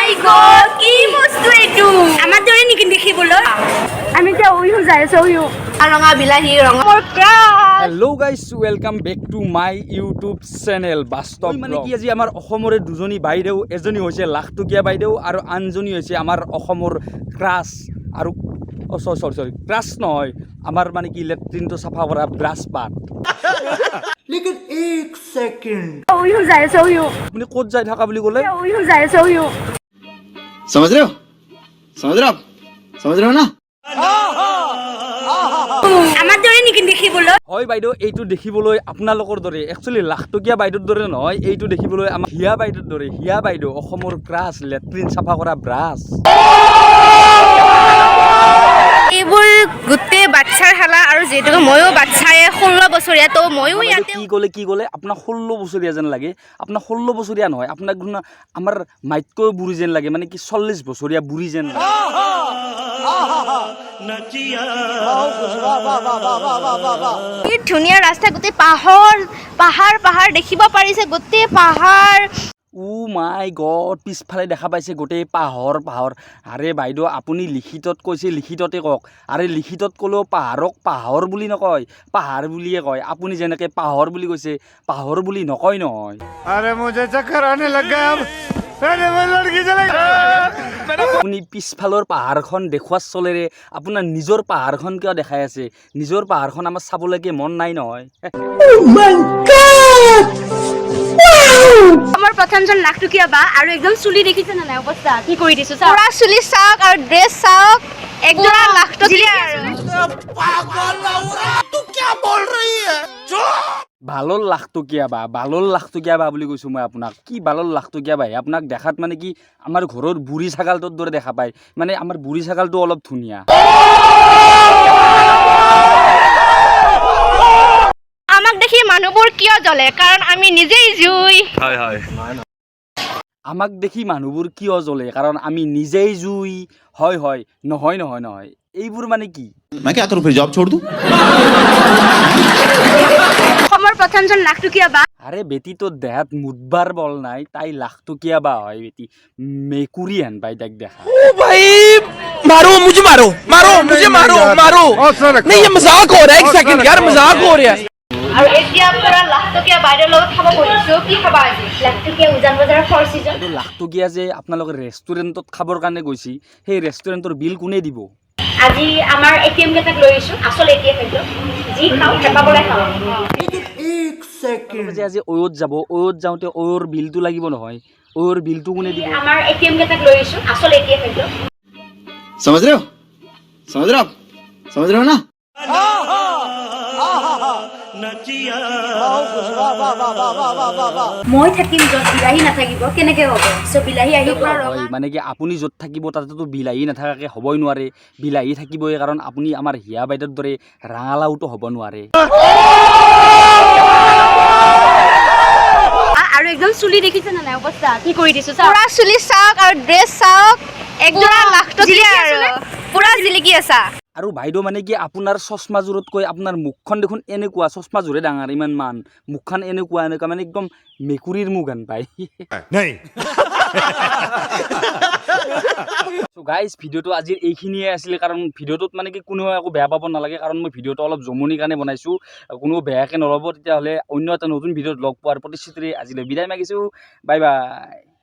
মাই god, কি বস্তু এইটো? আমাৰ দৰে নেকি দেখিবলৈ? আমি এতিয়া উইহু যাই আছো, উইহু। ৰঙা বিলাহী, ৰঙা মোৰ crush. Hello guys, welcome back to my YouTube channel বাস্তৱ। মানে কি, আজি আমাৰ অসমৰে দুজনী বাইদেউ, এজনী হৈছে লাখটকীয়া বাইদেউ আৰু আনজনী হৈছে আমাৰ অসমৰ ক্ৰাছ আৰু অ' চৰি চৰি চৰি, ক্ৰাছ নহয়, আমাৰ মানে কি লেট্ৰিনটো চাফা কৰা ব্ৰাছ পাত। लेकिन एक सेकंड। উইহু যাই আছো, উইহু। আপুনি ক'ত যাই থকা বুলি ক'লে? উইহু যাই আছো, উইহু। समझ रहे हो? समझ रहे हो आप? समझ रहे हो ना? আমাৰ দৰে নেকি দেখিবলৈ? হয় বাইদেউ, এইটো দেখিবলৈ আপোনালোকৰ দৰে, একচুৱেলি লাখটকীয়া বাইদেউৰ দৰে নহয়, এইটো দেখিবলৈ আমাৰ হিয়া বাইদেউৰ দৰে। হিয়া বাইদেউ, অসমৰ ক্ৰাছ, লেট্ৰিন চাফা কৰা ব্ৰাছ। এইবোৰ গোটেই বাচ্ছাৰ খেলা আৰু যিহেতুকে ময়ো বাচ্ছাই, 16 বছৰীয়া, তো ময়ো বাইদেউ, ইয়াতে কি ক'লে, কি ক'লে? আপোনাক 16 বছৰীয়া যেন লাগে? আপোনাক 16 বছৰীয়া নহয়, আপোনাক দেখোন আমাৰ মাইতকৈ বুঢ়ী যেন লাগে, মানে কি 40 বছৰীয়া বুঢ়ী যেন লাগে। কি ধুনীয়া ৰাস্তা, গোটেই পাহাৰ পাহাৰ পাহাৰ দেখিব পাৰিছে, গোটেই পাহাৰ। উ মাই গড, পিছফালে দেখা পাইছে গোটেই পাহাৰ পাহাৰ। আৰে বাইদেউ, আপুনি লিখিতত কৈছে, লিখিততে কওক। আৰে লিখিতত ক'লেও পাহাৰক পাহাৰ বুলি নকয়, পাহাৰ বুলিয়ে কয়। আপুনি যেনেকৈ পাহাৰ বুলি কৈছে, পাহাৰ বুলি নকয় নহয়। अरे, मुझे चक्कर आने लग गया अब। अरे, वो लड़की चले। আপুনি পিছফালৰ পাহাৰখন দেখুৱাৰ চলেৰে আপোনাৰ নিজৰ পাহাৰখন কিয় দেখাই আছে? নিজৰ পাহাৰখন আমাৰ চাবলৈকে মন নাই নহয়। আমাৰ প্ৰথমজন লাখটকীয়া বা আৰু একদম চুলি দেখিছে নে নাই, অৱস্থা কি কৰি দিছো চাওক। পুৰা চুলি চাওক আৰু ড্ৰেছ চাওক, একযোৰা লাখটকীয়া আৰু ভালৰ লাখটকীয়া বা, বালৰ লাখটকীয়া বা বুলি কৈছোঁ মই আপোনাক। কি বালৰ লাখটকীয়া বাই? আপোনাক দেখাত মানে কি আমাৰ ঘৰৰ বুঢ়ী ছাগালটোৰ দৰে দেখা পায়। মানে আমাৰ বুঢ়ী ছাগালটো অলপ ধুনীয়া। আমাক দেখি মানুহবোৰ কিয় জ্বলে? কাৰণ আমি নিজেই জুই। আমাক দেখি মানুহবোৰ কিয় জ্বলে? কাৰণ আমি নিজেই জুই। হয় হয়, নহয় নহয় নহয়, এইবোৰ মানে কি? मैं क्या करूं फिर, जॉब छोड़ दूं? অসমৰ প্ৰথমজন লাখটকীয়া বা। আৰে বেটি, তোৰ দেহাত মুঠবাৰ বল নাই, তাই লাখটকীয়া বা হয়। বেটি মেকুৰী হেন পাই তাইক দেখা। भाई, मारो मुझे, मारो मारो मुझे, मारो मारो। नहीं, ये मजाक हो रहा है, एक सेकंड यार, मजाक हो रहा है। আৰু এতিয়া পুৰা লাখটকীয়া বাইদেউৰ লগত খাব বহিছো। কি খাবা আজি? লাখটকীয়া উজান বজাৰৰ ফৰ চিজন। এইটো লাখটকীয়া যে আপোনালোকে ৰেষ্টুৰেণ্টত খাবৰ কাৰণে গৈছি, সেই ৰেষ্টুৰেণ্টৰ বিল কোনে দিব? আজি আমাৰ এটিএম কেইটাক লৈ আহিছো, আচল এটিএম একদম। যি খাওঁ হেঁপাহ পলাই খাওঁ। लेकिन एक सेकंड। যে আজি অয়ত যাব, অয়ত যাওঁতে অয়ৰ বিলটো লাগিব নহয়, অয়ৰ বিলটো কোনে দিব? আমাৰ এটিএম কেইটাক লৈ আহিছো, আচল এটিএম একদম। समझ रहे हो? समझ रहे हो आप? समझ रहे हो ना? মই থাকিম য'ত বিলাহী নাথাকিব, কেনেকে হ'ব? চ' বিলাহী আহি পুৰা ৰঙা। হয়, মানে কি আপুনি য'ত থাকিব তাতেতো বিলাহী নাথাকাকৈ হ'বই নোৱাৰে। বিলাহী থাকিবই, কাৰণ আপুনি আমাৰ হিয়া বাইদেউৰ দৰে ৰাঙালাওটো হ'ব নোৱাৰে। আৰু একদম চুলি দেখিছে নে নাই, অৱস্থা কি কৰি দিছো চাওক। পুৰা চুলি চাওক আৰু ড্ৰেছ চাওক, একযোৰা লাখটকীয়া জিলিকি আৰু আছো নে? পুৰা জিলিকি আছা। আৰু বাইদেউ, মানে কি আপোনাৰ চশমাযোৰতকৈ আপোনাৰ মুখখন দেখোন এনেকুৱা, চশমাযোৰে ডাঙৰ ইমান মান, মুখখন এনেকুৱা এনেকুৱা, মানে একদম মেকুৰীৰ মুখ হেন পায়। नहीं। চ' গাইজ, ভিডিঅ'টো আজিৰ এইখিনিয়ে আছিলে, কাৰণ ভিডিঅ'টোত মানে কি কোনেও একো বেয়া পাব নালাগে, কাৰণ মই ভিডিঅ'টো অলপ জমনিৰ কাৰণে বনাইছোঁ। কোনেও বেয়াকৈ নল'ব। তেতিয়াহ'লে অন্য এটা নতুন ভিডিঅ'ত লগ পোৱাৰ প্ৰতিশ্ৰুতিৰে আজিলৈ বিদায় মাগিছোঁ। Bye bye.